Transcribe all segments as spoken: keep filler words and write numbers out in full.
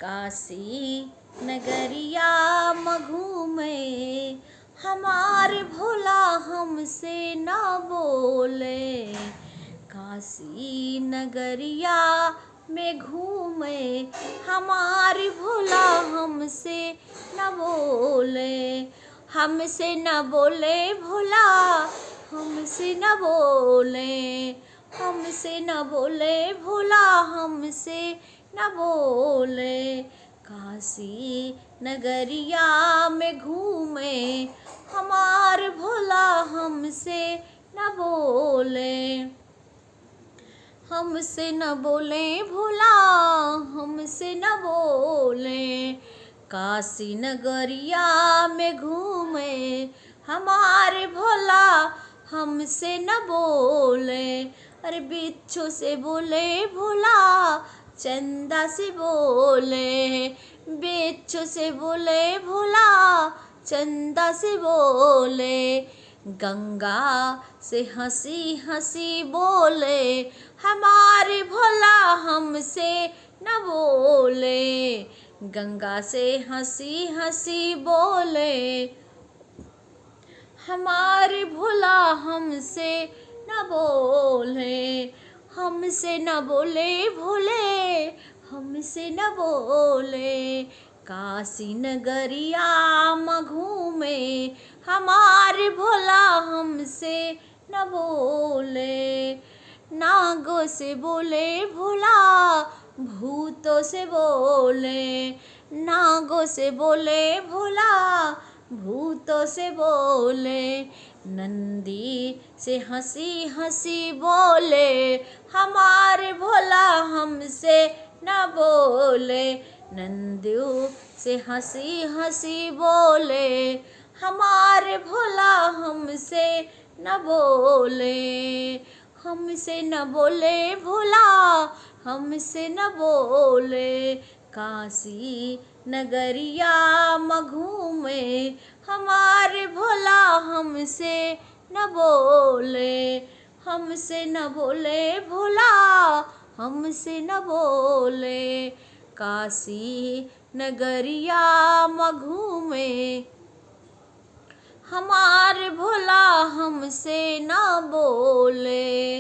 काशी नगरिया म घूमे हमार भोला हमसे न बोले। काशी नगरिया में घूमे हमार भोला हमसे न बोले। हमसे न बोले भोला, हमसे न बोले, हमसे न बोले भोला, हमसे न बोले। काशी नगरिया में घूमे हमार भोला हमसे न बोले। हमसे न बोले भोला, हमसे न बोले। काशी नगरिया में घूमे हमार भोला हमसे न बोले। अरे बिच्छू से बोले भोला, चंदा से बोले। बिच्छू से बोले भोला, चंदा से बोले। गंगा से हँसी हँसी बोले हमार भोला हमसे न बोले। गंगा से हँसी हँसी बोले हमार भोला हमसे न बोले। हमसे न बोले भोले, हमसे न बोले। काशी नगरिया म घूमे हमार भोला हमसे न बोले। नागो से बोले भोला, भूतों से बोले। नागो से बोले भोला, भूतों से बोले। नंदी से हँसी हँसी बोले हमार भोला हमसे न बोले। नंदू से हँसी हँसी बोले हमार भोला हमसे न बोले। हमसे न बोले भोला, हमसे न बोले। काशी नगरिया म घूमे हमार भोला हमसे न बोले। हमसे न बोले भोला, हमसे न बोले। काशी नगरिया म घूमे हमार भोला हमसे न बोले।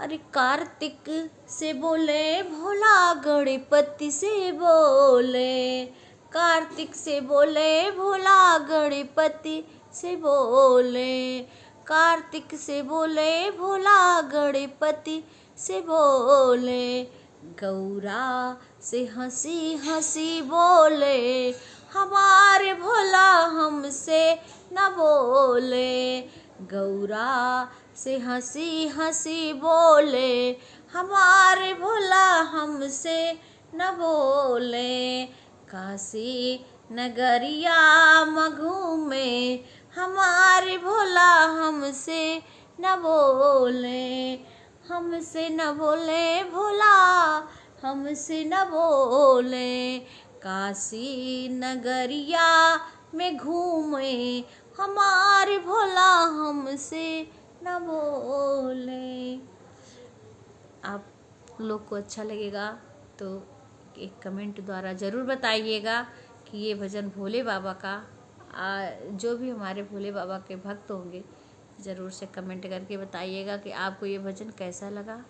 अरे कार्तिक से बोले भोला, गणपति से बोले। कार्तिक से बोले भोला, गणपति से बोले। कार्तिक से बोले भोला, गणपति से बोले। गौरा से हँसी हँसी बोले हमार भोला हमसे न बोले। गौरा से हँसी हँसी बोले हमार भोला हमसे न बोले। काशी नगरिया म घूमे हमार भोला हमसे न बोले। हमसे न बोले भोला, हमसे न बोले। काशी नगरिया में घूमे हमार भोला हमसे न बोले। आप लोग को अच्छा लगेगा तो एक कमेंट द्वारा ज़रूर बताइएगा कि ये भजन भोले बाबा का, आ, जो भी हमारे भोले बाबा के भक्त होंगे, ज़रूर से कमेंट करके बताइएगा कि आपको ये भजन कैसा लगा।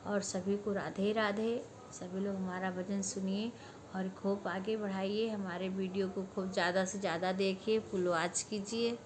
और सभी को राधे राधे। सभी लोग हमारा भजन सुनिए और खूब आगे बढ़ाइए। हमारे वीडियो को खूब ज़्यादा से ज़्यादा देखिए, फुल वॉच कीजिए।